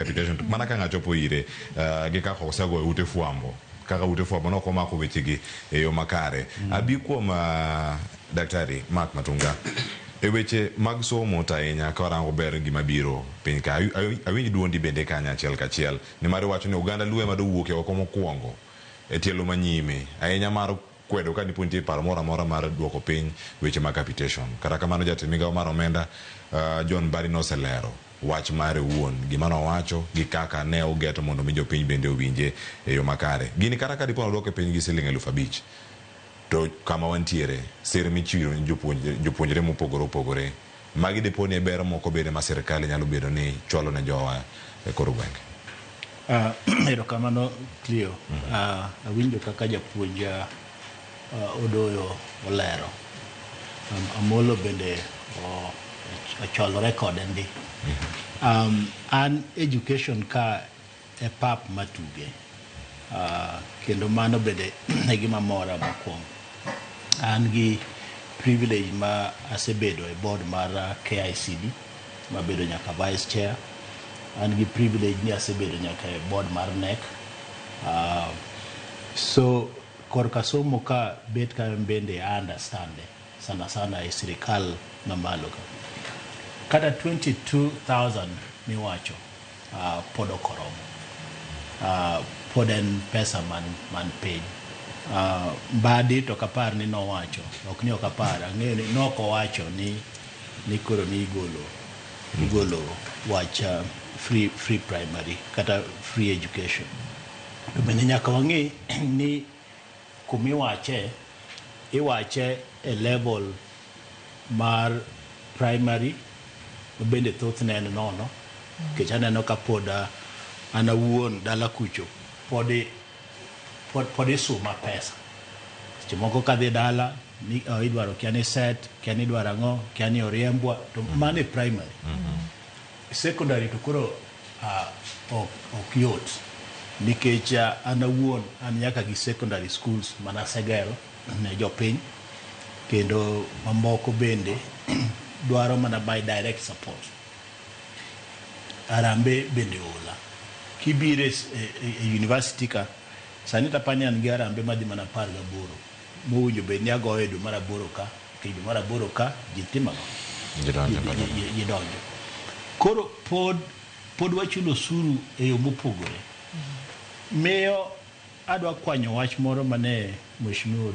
Reputation mana ka ng'achopo ire gi kaka osegoyo ute fwambo kaka ute fwambo nok omako wechegi e yo makare. Abi kuom Daktari Mark Matunga e weche mag somo to ahinya ka warango ber gima biro piny ka awinj duondi bende kanyo achiel kachiel nimar iwacho ni oganda Luo ema dowuok e oko mokwongo e tielo manyime ahinya mar kwedo ka dipo nitie paro moro amora mar duoko piny weche mag capitation. Kata kamano jatend migawo mar omenda John Mbadi noselero wach mare owuon, gima nowacho gi kaka ne ogeto mondo mi jopiny bende owinje e yo makare. Gini kata ka dipo noduoke piny gi siling 5,000 to kama wantiere sir michiwo ne jopuonjre mopogore opogore magi dipo ni e ber moko bende ma sirkal nyalo bedo ni chwalo ne jowa e kor gwenge. Erokamano Cleo. Awinjo kaka japuonj Odoyo olero. Amolo bende ocholore kode ndi. An education ka e pap matuge. Kendo mano bende e gima mora mokwongo. An gi privilege ma asebedo e board mar KICD mabedo nyaka vice chair. An gi privilege ni asebedo nyaka e board mar KNEC. So korka somo ka bet ka bende I understand sana sana e sirikal mamalo ka. Kata 22,000 miwacho pod ok oromo. Pod en pesa man piny. Mbadi to ok apar ni nowacho, ok ni ok apar, ang'eyo ni nok owacho ni koro ni igolo wach free primary kata free education. To bende nyaka wang'e ni kumiwache, iwache e level mar primary bende thothne en nono nikech aneno ka pod an awuon dala kucho pod isuma pesa. Seche moko kadhi dala ni idwaro kia ni set, kia ni idwaro ang'o, kia ni oriembwa, to mano e primary. Secondary to koro ok yot nikech an awuon an nyaka gi secondary schools manasegero ne jopiny kendo mamoko bende dwaro mana by direct support. Harambee bende ola. Kibiro e university ka, sani tapani an gi harambee madhi mana 18 mowinjo bed ni agoyo e dwe mar aboro ka, nikech dwe mar aboro ka ji timo ang'o? Ji donjo. Koro pod wachulo osuru e yo mopogore. Miyo adwa kwanyo wach moro mane Mheshimiwa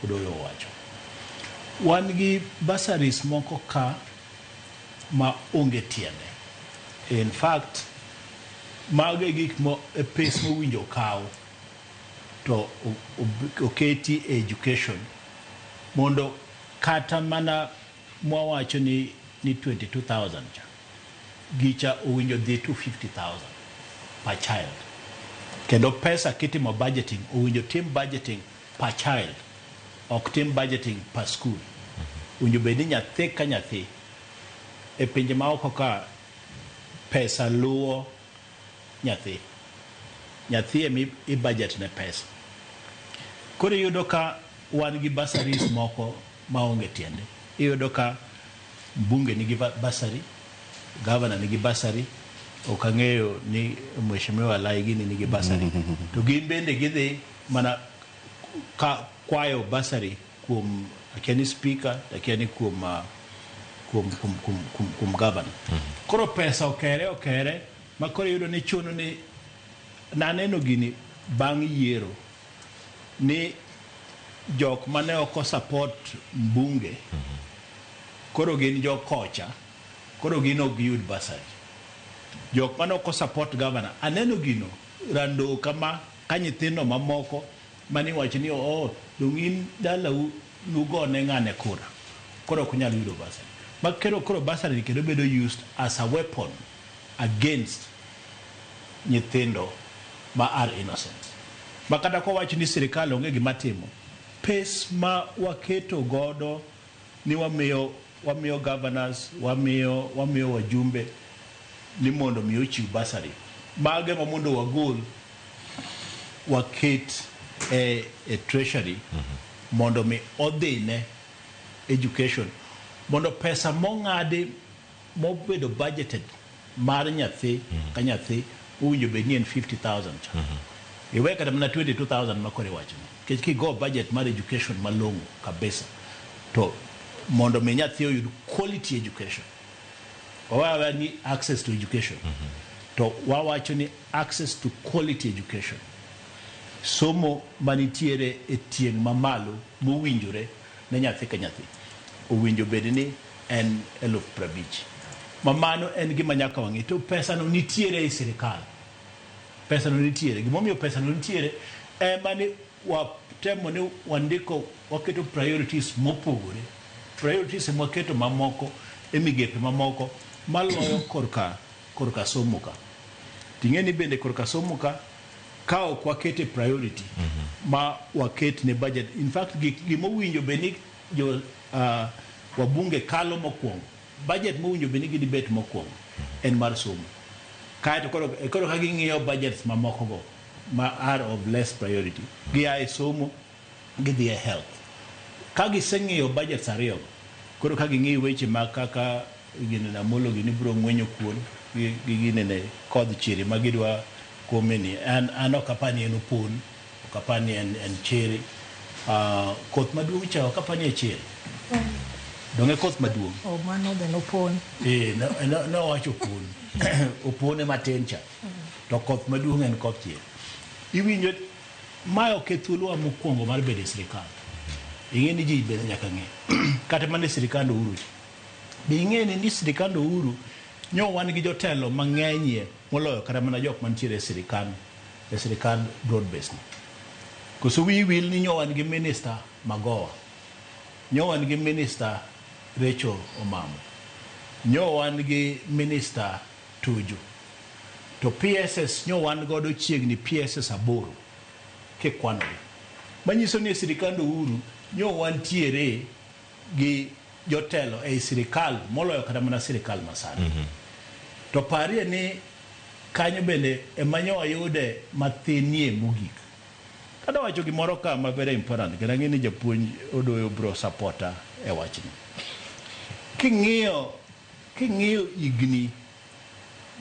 Odoyo owacho. Wan gi bursaries moko ka ma onge tiende. In fact, mago e gik mo e pes mowinjo kaw to oketi e education mondo kata mana mwawacho ni 22,000 cha gicha owinjo dhi to 50,000 per child. Kendo pesa kitimo budgeting owinjo tim budgeting per child, ok tim budgeting per school. Owinjo bed ni nyathi ka nyathi e pinje maoko ka pesa luwo nyathi. Nyathi ema i budget ne pesa. Koro iyudo ka wan gi bursaries moko maonge tiende. Iyudo ka mbunge nigi bursary, governor nigi bursary, ok ang'eyo ni Mheshimiwa Lai gini nigi bursary. To gin bende gidhi mana ka kwayo bursary kuom akia ni speaker, akia ni kuom governor. Koro pesa okere ma koro iyudo ni chuno ni naneno gini bang' yiero ni jok mane ok support mbunge koro gin jokocha, koro gin ok giyud bursary. Jok mane ok support governor, aneno gino rando kama ka nyithindo mamoko mane iwacho ni oh, dong' in dalau nugone ng'ane kura, koro ok unyal yudo bursary. Ma koro bursary kendo bedo used as a weapon against nyithindo ma are innocent. Ma kata kowach ni sirikal onge gima timo, pes ma waketo godo ni wamiyo governors, wamiyo wajumbe ni mondo mi ochiw bursary. Mago ema mondo wagol waket e treasury mondo mi odhine education, mondo pesa mong'adi mobedo budgeted mar nyathi ka nyathi owinjo bed ni en 50,000 cha. Iwe kata mana 22,000 ma koro iwachono. Nikech kigo budget mar education malong'o kabisa to mondo mi nyathi oyud quality education. Wawawe ni access to education. To wawacho ni access to quality education. Somo manitiere e tieng' mamalo mowinjore ne nyathi ka nyathi owinjo bed ni en 50,000. Ma mano en gima nyaka wang'i. To pesano nitiere e sirikal. Pesano nitiere. Gimomiyo pesano nitiere ema ni watemo ni wandiko waketo priorities mopogore. Priorities ema waketo mamoko e migepe mamoko maloyo korka somo ka. Ting'e ni bende korka somo ka ka ok wakete priority ma waket ne budget. In fact, gimowinjo bed ni jo wabunge kalo mokwongo, budget mowinjo bed ni gi debate mokwongo en mar somo. Kaeto koro ka ging'iyo budgets mamoko go ma are of less priority, gia e somo gidhi e health. Ka giseng'iyo budgets ariyo go, koro ka ging'iyo weche mag kaka ginene Amolo gini biro ng'wenyo kuon gi ginene kodh chiri ma gidwa kuome ni an ok apar ni en opon, ok apar ni en chiri. Koth maduong' cha ok apar ni e chiri. Donge koth maduong'? Oh, mano be nopon. Nowacho opon. Opon ema tin cha. To koth maduong' en koth chiri. Iwinjo mae ok e thuolowa mokwongo mar bedo e sirikal. Ing'e ni ji bende nyaka ng'e. Kata mana e sirikand Uhuru cha. Be ing'e ni sirikand Uhuru nyo wan gi jotelo mang'enyie moloyo kata mana jok mantiere e sirikand broad based ni. Koso wiyi wil ni nyo wan gi minister Magoha. Nyo wan gi minister Rachel Omamo. Nyo wan gi minister Tuju. To PSS nyo wan godo chiegni PSS 8 kikwanogi. Manyiso ni e sirikand Uhuru nyo wantiere gi jotelo ei sirikal moloyo kata mana sirikal masani. To parie ni kanyo bende ema nyo wayude mathinie mogik. Kada wacho gimoro ka ma very important, kendo ang'e ni japuonj Odoyo bro supporta e wachni. King'iyo higni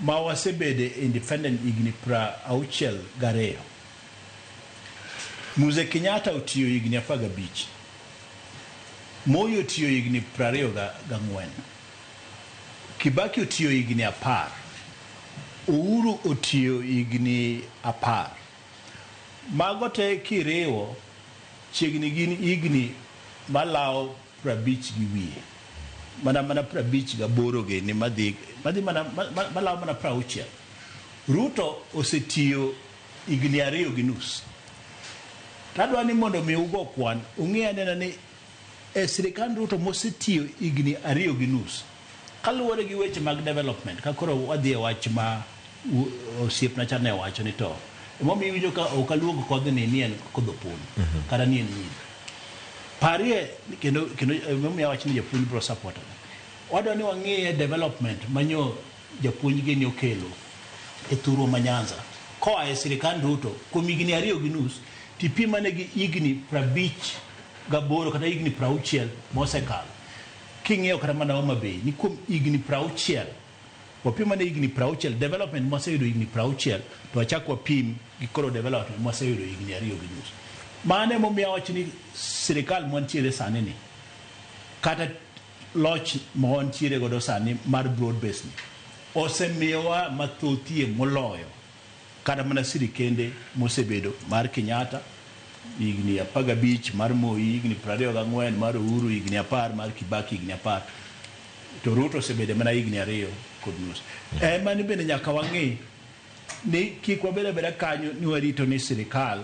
ma wasebede independent higni 62. Mzee Kenyatta otiyo higni 15. Moi otiyo higni 24. Kibaki otiyo higni 10. Uhuru otiyo higni 10. Mago te kiriwo chiegni gin higni malawo 50 gi wiye. Mana 58 gini madhi mana malawo mana 60. Ruto osetiyo higni 2.5. Tadwa ni mondo mi ugo kwan, ung'e anena ni e sirikand Ruto mosetiyo higni 2.5. Kaluwore gi weche mag development, ka koro wadhi e wach ma osiepna cha ne wacho ni to emomiyo iwinjo ka ok aluong kodhni ni en kodh opon, kata ni en nyiri. Parie kendo emomiyo awacho ni japuonj biro support. Wadwa ni wang'iye development manyo japuonj gini okelo e thurwa ma Nyanza koa e sirikand Ruto kuom higni 2.5 tipimane gi higni 58 kata higni 60 mosekalo. King'iyo kata mana Homa Bay ni kuom higni 60 wapimane higni 60 development mwaseyudo higni 60 to wachak wapim gi koro development mwaseyudo higni 2.5. Mano emomiyo awacho ni sirikal mwantiere sani ni kata loch ma wantiere godo sani mar broad base ni osemiyowa mathothie moloyo kata mana sirikende mosebedo mar Kenyatta higni 15, mar Moi higni 24, mar Uhuru higni 10, mar Kibaki higni 10. To Ruto osebedo mana higni 2.5. Ema ni bende nyaka wang'i ni kik wabed abeda kanyo ni warito ni sirikal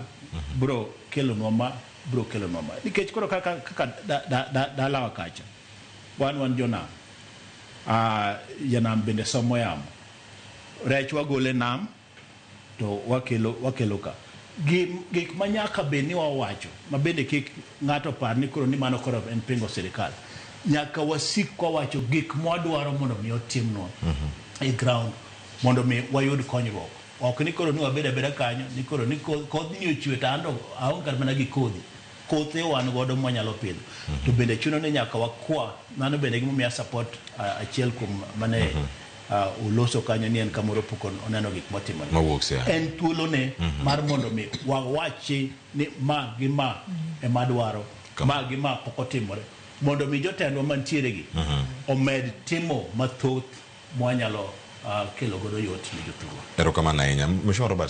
bro kelonwa ma bro kelonwa ma. Nikech koro kaka dalawa kacha wan jonam. Janam bende somo yamo. Rech wagole nam to wakelo ka. Gik ma nyaka bed ni wawacho ma bende kik ng'ato par ni koro ni mano koro en pingo sirikal. Nyaka wasik kwawacho gik mwadwaro mondo mi otimnwa e ground mondo mi wayud konyruok. Ok ni koro ni wabed abeda kanyo ni koro ni kodhi ni ochwe to an to aonge kata mana gi kodhi. Kothe wan godo mwanyalo pidho. To bende chuno ni nyaka wakwa, mano bende gimomiyo support achiel kuom mane oloso kanyo ni en kamoro pok oneno gik motimore. Mawuok Siaya. En thuolone mar mondo mi wawachi ni ma gi ma ema dwaro, ma gi ma pok otimore, mondo mi jotendwa mantiere gi omed timo mathoth mwanyalo kelo godo yot ne jothurwa. Erokamano ahinya. Mheshimiwa Robert.